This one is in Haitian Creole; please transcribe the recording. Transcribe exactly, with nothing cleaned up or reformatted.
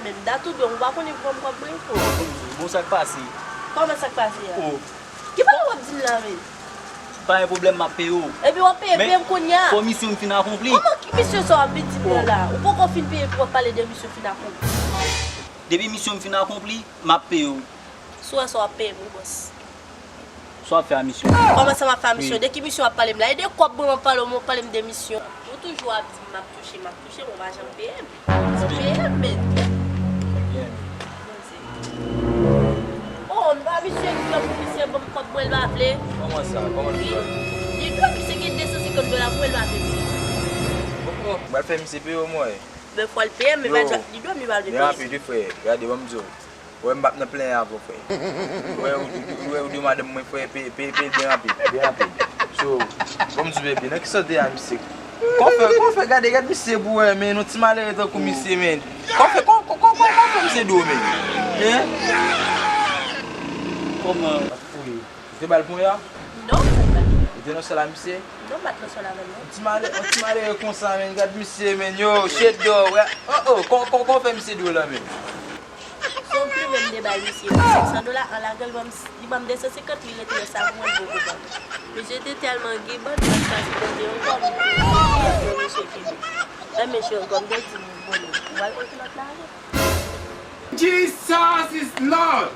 menm. Dat ou dwe, ou pa konnen pou m kòb mwen. Oh, bon, sa k pase? Kòman sa k pase a? Oh. Ki bagay w ap di m la menm? Pa gen pwoblèm, m ap peye w. Epi w ap peye, peye m kounye a. Fò misyon m fin akonpli. Kòman ki misyon sa w ap vin di m nan la? Ou poko fin peye pou w ap pale de misyon fin akonpli. Depi misyon m fin akonpli, m ap peye w. Si w wè sa w ap peye m wi bòs. Sa w ap fè a misyon? Kòman sa m ap fè a misyon? De ki misyon w ap pale m la? E de kòb mwen w ap pale m, w ap pale m de misyon. Ou toujou ap di m m ap touche, m ap touche, men w pa janm peye m. Ou peye m, men. Bondye. Oh, m pa misye ki fè pou misye ban m kòb mwen, l pa vle. Kòman sa? Kòman l fè? Li dwe misye gen de san senkant dola pou mwen, l pa vle peye. Oh, oh, m pral fè misye peye w mwen. Men fò l peye m, men li dwe m, li pa vle peye. Byen rapid wi frè, gade, ban m di w. Ou wè m p ap nan plenyen avè w, frè. Ou wè, ou, ou wè, ou di madanm mwen, frè, peye, peye, peye byen rapid, byen rapid. So, ban m di w, bebe, nan ki sante a misye? Kòman fè, kòman fè, gade, gade misye pou wè, men, yon ti malere tankou misye, men. Kòman fè, kòman, kòman, kòman, kòman fè misye di w, men? Hein? Kòman? Ou te ba l ponya? Non, m pa t ba l ponya. Ou te nan sèl a misye? Non, m pa t nan sèl avè l, non. Yon ti malere, yon ti malere konsa, men, gade misye, men, yo, shit, dog, wè. Oh, oh, kòman, kòman, kòman fè misye di w la, men? Si w plimen m de bay misye senk san dola, an lagèl ban m, li ban m de san senkant, li rete rès la pou mwen, l poko ban m. Misye te tèlman giban, li pa t ka sipòte yon kòb, li te yon mesye ki bon. Lè mesye yon kòb, m te di, bon, ou pral pran kilòt la avè m. Jesus is Lord!